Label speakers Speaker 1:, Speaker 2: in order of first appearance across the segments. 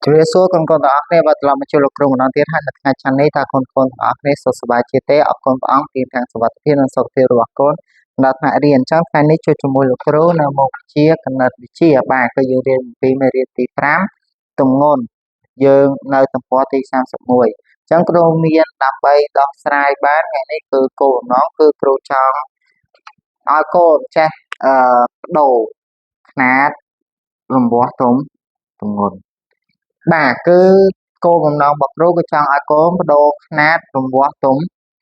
Speaker 1: ជំរាបសួរកូនៗទាំងអស់គ្នាបាទត្រឡប់មកជួបលោកគ្រូម្ដងទៀតហើយនៅថ្ងៃច័ន្ទនេះតើកូនៗទាំងអស់គ្នាសុខសប្បាយជាទេអរគុណព្រះអង្គទានទាំងសុវត្ថិភាពនិងសុខភាពរបស់កូនដល់ថ្នាក់រៀនអញ្ចឹងថ្ងៃនេះជួបជាមួយលោកគ្រូនៅមុខវិជ្ជាគណិតវិទ្យាបាទគឺយើងរៀនអំពីមេរៀនទី5ទម្ងន់យើងនៅទំព័រទី31អញ្ចឹងគ្រូមានដើម្បីដោះស្រាយបានថ្ងៃនេះគឺគោលបំណងគឺគ្រូចង់ឲ្យកូនចេះបដូរខ្នាតរង្វាស់ទម្ងន់បាទគឺគោលបំណងរបស់គ្រូគឺចង់ឲ្យកូនបដូរខ្នាតរង្វាស់ទម្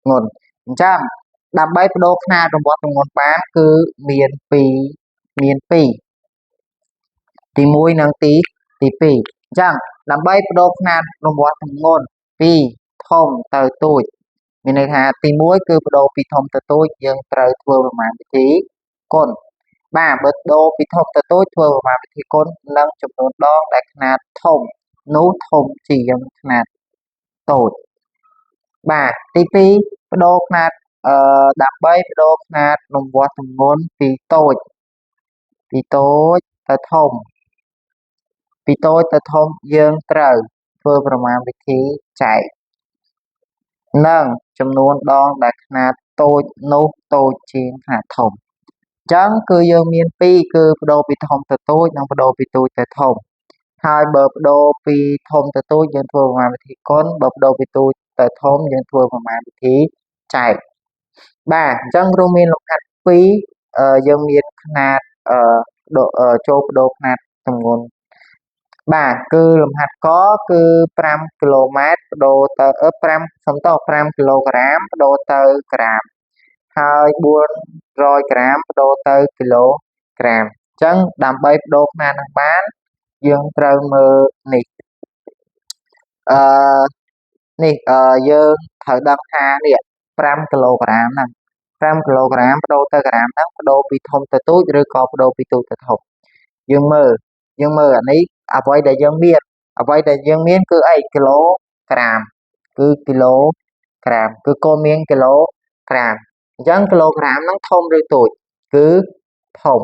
Speaker 1: ងន់អញ្ចឹងដើម្បីបដូរខ្នាតរង្វាស់ទម្ងន់បានគឺមាន2មាន2ទី1និងទី2អញ្ចឹងដើម្បីបដូរខ្នាតរង្វាស់ទម្ងន់ពីធំទៅតូចមានន័យថាទី1គឺបដូរពីធំទៅតូចយើងត្រូវធ្វើប្រមាណវិធីគុណបាទបើដូរពីធំទៅតូចធ្វើប្រមាណវិធីគុណនិងចំនួនដងដែលខ្នាតធំនោះធំជាងខ្នាតតូចបាទទី2បដូរខ្នាតដើម្បីបដូរខ្នាតរង្វាស់ទម្ងន់ពីតូចទៅធំពីតូចទៅធំយើងត្រូវធ្វើប្រមាណវិធីចែកនិងចំនួនដងដែលខ្នាតតូចនោះតូចជាងខ្នាតធំអញ្ចឹងគឺយើងមាន2គឺបដូរពីធំទៅតូចនិងបដូរពីតូចទៅធំហើយបើបដូរពីធំទៅតូចយើងធ្វើប្រមាណវិធីគុណបើបដូរពីតូចទៅធំយើងធ្វើប្រមាណវិធីចែកបាទអញ្ចឹងគ្រូមានលំហាត់2យើងមានខ្នាតចូលបដូរខ្នាតទម្ងន់បាទគឺលំហាត់កគឺ5គីឡូម៉ែត្របដូរទៅ5សំទោស5គីឡូក្រាមបដូរទៅក្រាមហើយ400ក្រាមបដូរទៅគីឡូក្រាមអញ្ចឹងដើម្បីបដូរខ្នាតនឹងបានយើងត្រូវមើលនេះនេះយើងត្រូវដឹងថានេះ5គីឡូក្រាមហ្នឹង5គីឡូក្រាមបដូរទៅក្រាមហ្នឹងបដូរពីធំទៅតូចឬក៏បដូរពីតូចទៅធំយើងមើលអានេះអ្វីដែលយើងមានអ្វីដែលយើងមានគឺអីគីឡូក្រាមគឺគីឡូក្រាមគឺកូនមានគីឡូក្រាមអញ្ចឹងគីឡូក្រាមហ្នឹងធំឬតូចគឺធំ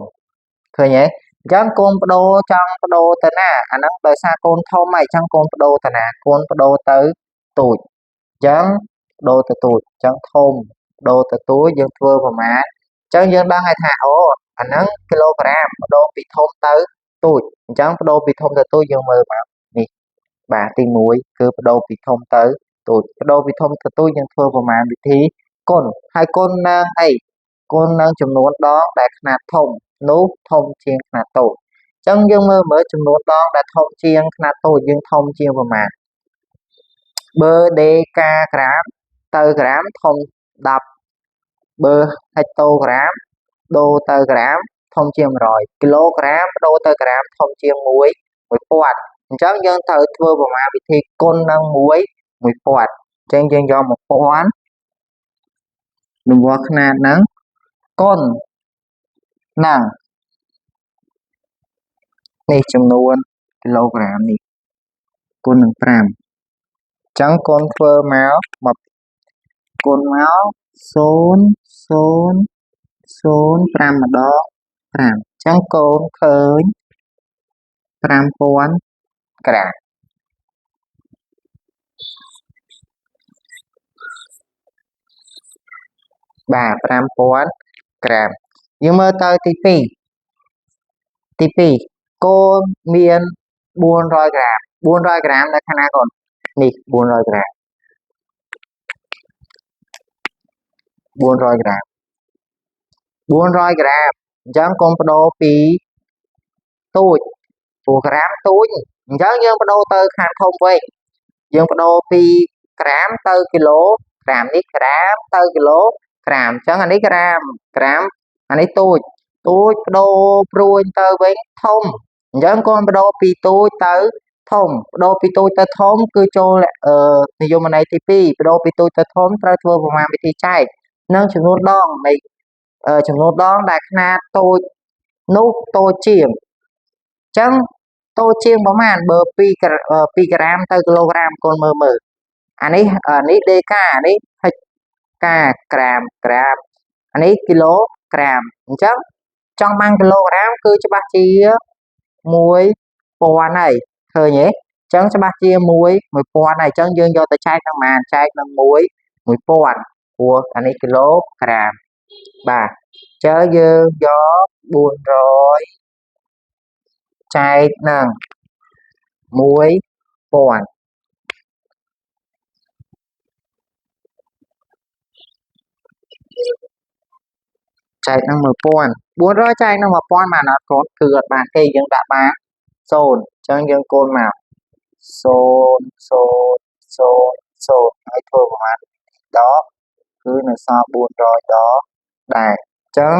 Speaker 1: ឃើញទេអញ្ចឹងកូនបដូរចង់បដូរទៅណាអាហ្នឹងដោយសារកូនធំហើយអញ្ចឹងកូនបដូរទៅណាកូនបដូរទៅតូចអញ្ចឹងបដូរទៅតូចអញ្ចឹងធំបដូរទៅតូចយើងធ្វើប្រមាណអញ្ចឹងយើងដឹងហើយថាអូអាហ្នឹងគីឡូក្រាមបដូរពីធំទៅតូចអញ្ចឹងបដូរពីធំទៅតូចយើងមើលមកនេះបាទទី1គឺបដូរពីធំទៅតូចបដូរពីធំទៅតូចយើងធ្វើប្រមាណវិធីគុណហើយគុណនឹងអីគុណនឹងចំនួនដងដែលខ្នាតធំនោះធំជាងខ្នាតតូចអញ្ចឹងយើងមើលមើលចំនួនដងដែលធំជាងខ្នាតតូចយើងធំជាងប្រមាណបើដេកាក្រាមទៅក្រាមធំ10បើហិកតូក្រាមដូរទៅក្រាមធំជាង100គីឡូក្រាមបដូរទៅក្រាមធំជាង1000អញ្ចឹងយើងត្រូវធ្វើប្រមាណវិធីគុណនឹង1000អញ្ចឹងយើងយក1000រង្វាស់ខ្នាតហ្នឹងគុណនឹងនេះចំនួនគីឡូក្រាមនេះគុណនឹង5អញ្ចឹងគុណធ្វើមកគុណមក0 0 0 5ម្ដង5អញ្ចឹងកូនឃើញ5000ក្រាមបាទ5000ក្រាមយើងមើលទៅទី2ទី2កូនមាន400ក្រាម400ក្រាមនៅខាងណាកូននេះ400ក្រាម400ក្រាម400ក្រាមអញ្ចឹងកូនបដូរពីតូចព្រោះក្រាមតូចអញ្ចឹងយើងបដូរទៅខាងធំវិញយើងបដូរពីក្រាមទៅគីឡូក្រាមនេះក្រាមទៅគីឡូក្រាមអញ្ចឹងអានេះក្រាមក្រាមអានេះតូចតូចបដូរព្រួញទៅវិញធំអញ្ចឹងកូនបដូរពីតូចទៅធំបដូរពីតូចទៅធំគឺចូលនិយមន័យទី2បដូរពីតូចទៅធំត្រូវធ្វើប្រមាណវិធីចែកនិងចំនួនដងនៃចំនួនដងដែលខ្នាតតូចនោះតូចជាងអញ្ចឹងតូចជាងប្រមាណបើ2ក្រាមទៅគីឡូក្រាមកូនមើលមើលអានេះដេកាអានេះហិកកាក្រាមក្រាមអានេះគីឡូក្រាមអញ្ចឹងចង់បានគីឡូក្រាមគឺច្បាស់ជា1000ហើយឃើញទេ ចឹងច្បាស់ជា1 1000ហើយអញ្ចឹងយើងយកទៅចែកនឹងប៉ុន្មានចែកនឹង1 1000ព្រោះអានេះគីឡូក្រាមបាទអញ្ចឹងយើងយក400ចែកនឹង1000ចែកនឹង1000 400ចែកនឹង1000បានអត់កូនគឺអត់បានទេយើងដាក់បាន0អញ្ចឹងយើងកូនមក0 0 0 0ហើយធ្វើប្រមាណដកគឺនៅសល់400ដកដែរអញ្ចឹង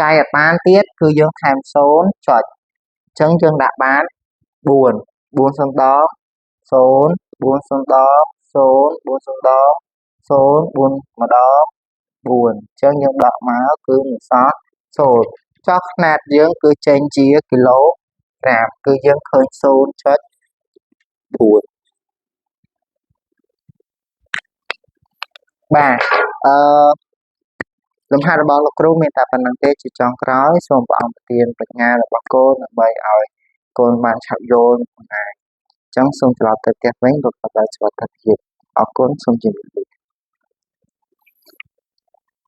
Speaker 1: ចែកអត់បានទៀតគឺយើងថែម0ចុចអញ្ចឹងយើងដាក់បាន4 4 0ដក0 4 0ដក0 4 0ដក0 4ម្ដង4អញ្ចឹងយើងដកមកគឺនៅសល់0ចុះខ្នាតយើងគឺចេញជាគីឡូក្រាមគឺយើងឃើញ 0.4 បាទលំហាត់របស់លោកគ្រូមានតែប៉ុណ្្នឹងទេជាចុងក្រោយសូមព្រះអង្គប្រទានប្រាជ្ញារបស់កូនដើម្បីឲ្យកូនបានឆាប់យល់នឹងខ្លួនឯងអញ្ចឹងសូមត្រឡប់ទៅផ្ទះវិញប្រកបដោយសុវត្ថិភាពអរគុណសូមជម្រាបលា។